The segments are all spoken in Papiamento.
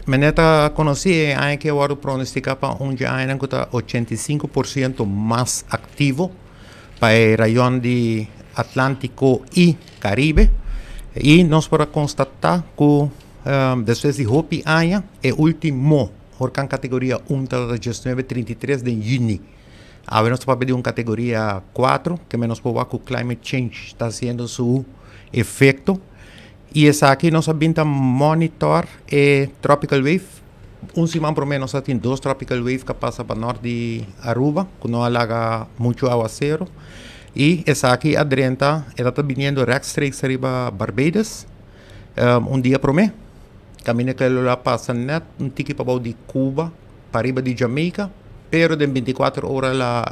Manera ta konosí e aña aki a wòrdu pronostiká pa un dje añanan ku ta 85% mas aktivo pa e rayon di Atlántiko i Karibe. I nos por a konstatá ku despues di hopi aña e último orkan kategoria un tabata 1933 den yüni. Awe nos ta papia di un kategoria kuatro, ke men nos por wak ku climate change ta hasiendo su efekto. I esaki nos a bin ta monitor e tropical wave. Un siman prome nos a tin dos tropical wave ku a pasa pa nort di Aruba ku no a laga muchu awasero. I esaki a drenta, e tabata biniendo rechtstreeks riba Barbados un dia prome. Kaminda ku lo a pasa nèt un tiki pabou di Cuba pariba di Jamaica, pero den 24 ora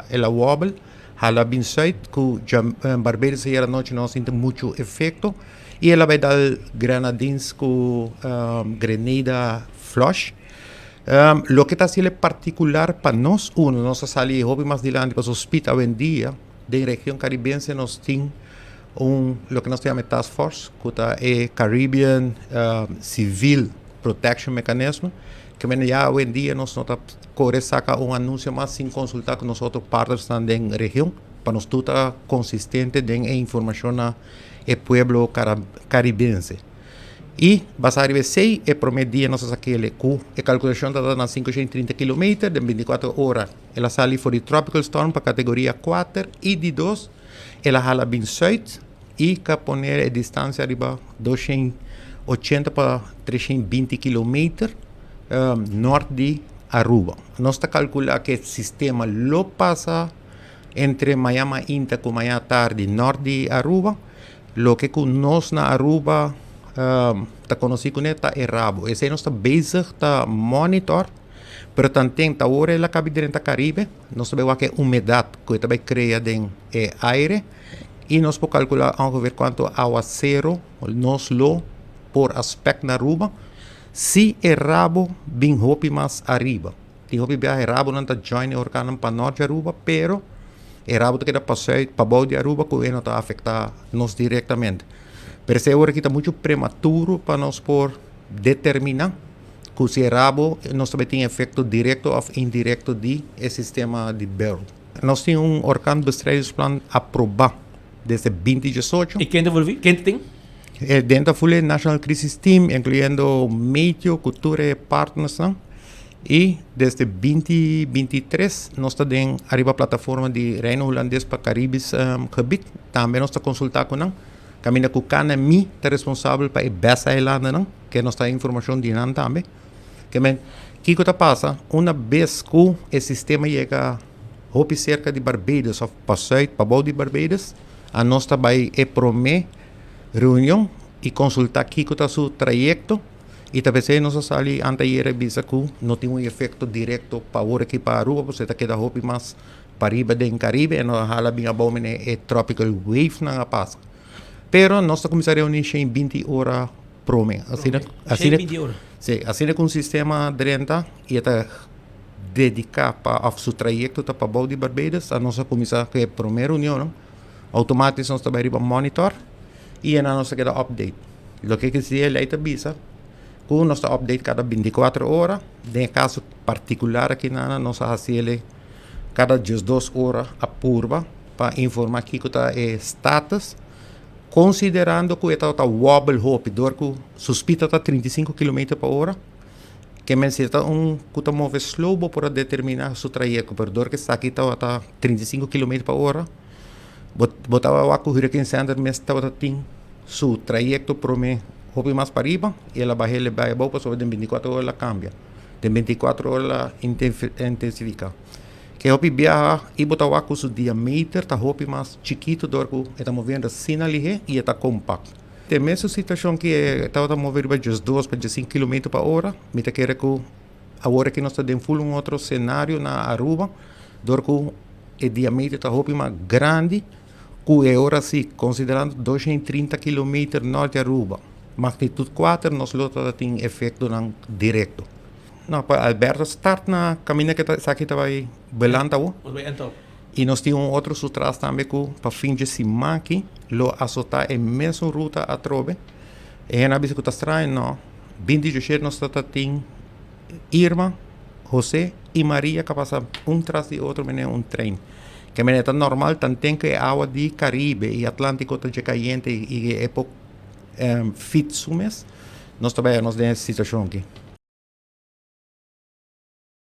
el a wobble. Hala bin zuid ku Barbados ayer anochi no a sinti muchu efekto i el a bai dal Grenadines ku Grenada flush. Loke ta hasiel partikular pa nos, uno, nos a sali hopi mas dilanti pasobra spit awendia den region karibense nos tin un loke nos ta yama e task force ku ta e Caribbean Civil Protection Mechanism. Ke mende ya awendia nos no ta kore saka un anunsio mas sin konsultá ku nos otro partnersnan den region pa nos tur ta konsistente den e informashon na e pueblo karibense. I basá riba esei e promé dia nos a sak'el ku e kalkulashon tabata na 530 kilometer den 24 ora el a sali for di tropical storm pa kategoria kuater i di dos el a hala bin sùit i ka pone e distansia riba 280 pa 320 kilometer nort di Aruba. Nos ta kalkulá ku e sistema lo pasa entre maña mainta ku maña tardi nort di Aruba. Loke ku nos na Aruba ta konosí kuné ta e rabo. Esei nos ta bezig ta monitor, pero tanten ta ora el a kabi drenta Karibe, nos ta bai wak e humedat ku e ta bai krea den e aire i nos por kalkulá ongeveer kuantu awasero nos lo por a spek na Aruba. Si e rabo bin hopi mas ariba. Tin hopi biaha e rabonan ta join e orkannan pa nort di Aruba, pero e rabo ta keda pa sùit, pabou di Aruba ku e no ta afektá nos direktamente. Pero esei ora aki ta muchu prematuro pa nos por determiná ku si e rabo nos ta bai tin efekto direkto òf indirekto di e sistema di Beryl. Nos tin un orkanbestrijdingsplan aprobá desde 2018. I ken ta envolví? Ken ta tin? Den ta full e National Crisis Team, incluyendo Meteo cu tur e partnersnan. Y desde 2023 nos ta den ariba plataforma di Reino Hulandes pa Caribisch gebied. Tambe nos ta consulta cu nan. Caminda cu KNMI ta responsabel pa e BES eilandennan, ke nos ta informacion di nan tambe. Ke men, kico ta pasa? Una bes cu e sistema yega hopi cerca di Barbados of pa zuid, pabou di Barbados, anos ta bay e prome reunion y consulta kico ta su trayecto y ta pesey nos a sali anteayer a bisa cu no tin un efecto directo pa awor aki pa Aruba pasobra ta keda hopi mas pariba den Caribe y no a hala bin abou mene e tropical wave nan a pasa. Pero nos ta cuminsa reuni shen binti ora prome. Asina, asina, si, asina cu un sistema drenta y e ta dedica pa of su trayecto ta pabou di Barbados, nos a cuminsa cu e prome reunionnan. Automatisch nos ta bai riba monitor y enan nos ta keda update. Loke ke si e ley ta bisa cu nos ta update cada 24 ora. Den e caso particular aki nan nos a haci ele cada 12 ora a purba pa informa kico ta e status, considerando cu e tabata wobble hopi door cu su speed ta 35 kilometer pa ora. Ke men si ta un ku ta move slow bo por a determiná su trayekto, pero dor ku esaki tabata 35 kilometer pa ora, bo bo tabata wak ku Hurricane Center mes tabata tin su trayekto promé hopi mas pariba i el a baha el bai abou pasobra den 24 ora el a kambia, den 24 ora el a intensifiká. Ke hopi biaha i bo ta wak ku su diameter ta hopi mas chikitu dor ku e ta moviendo asina lihé i e ta kompakt. Den mesun situacion ki e tabata move riba 12 pa 15 kilometer pa ora, mi ta kere ku awor aki nos ta den ful un otro scenario na Aruba, dor ku e diameter ta hopi mas grandi ku e ora si, considerando 230 kilometer nort di Aruba, magnitud 4 nos lo tabata tin efectonan directo. No, pa Alberto start na caminda ke esaki ta bai belanta awor. I nos tin un otro su tras tambe ku pa fin dje siman aki lo asotá e mesun ruta atrobe. E hende a bisa ku ta straño, no. 20 dje nos ta ta tin. Irma, José i Maria ku pasa un tras di otro manera un trein. Ke men ta normal, tanten ku awa di Karibe i Atlántiko ta kayente i e por fit su mes, nos tambe nos den e situashon aki.